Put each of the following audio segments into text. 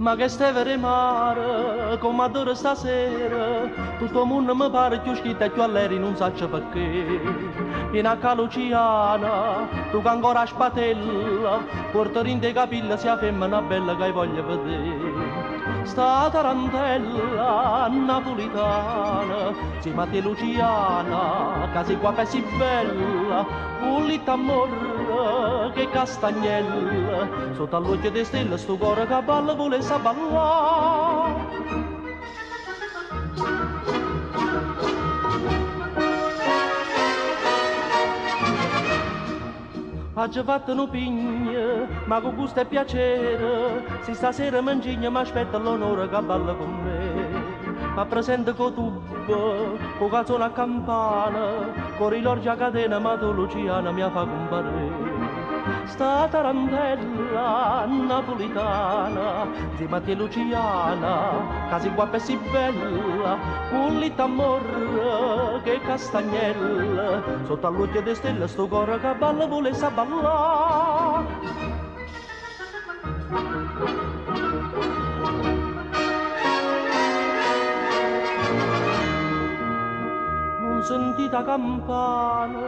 Ma che steve mare, come addora stasera, tutto il mondo mi pare più schitto e più allegro, non so perché. Vieni a ca Luciana, tu che ancora spatella, porta in dei capelli sia femmina bella che voglio vedere. Sta tarantella napolitana, si ma te Luciana, che sei guapa e si bella, pulita amore, che castagnella, sotto all'occhio di stella sto cuore che balla volesse ballare. Ho fatto un pigno, ma con gusto e piacere, se stasera mangigno mi aspetta l'onore che balla con me. Ma presente con tubo, con calzone a campana, con rilorgio a catena, ma tu Luciana mi fa comparere. Sta tarantella napolitana, insieme a te Luciana, che sei guapa e si bella, con l'amore che castagnella, sotto all'occhio di stella sto cuore che balla volesse ballare. Non sentita campana,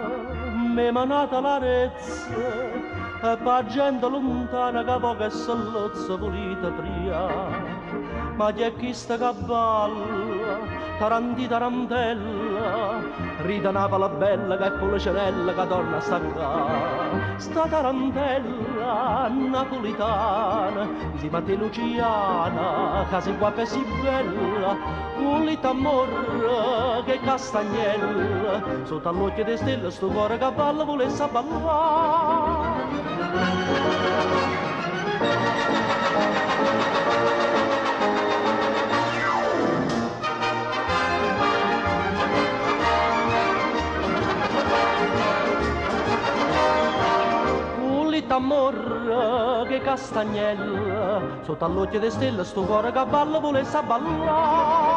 mi manata la rezza, e pa gente lontana che poca e sallozza pulita pria. Ma chi è chi sta che balla, taranti tarantella, rida Napoli bella che è pulcinella che torna a staccare. Sta tarantella napolitana, insieme a te Luciana, che sei guapa e si bella, con l'amore che castagnella, sotto all'occhio di stella sto cuore che balla volesse ballare. Amor che castagnella, sotto all'occhio di stella sto cuore che balla volesse ballare.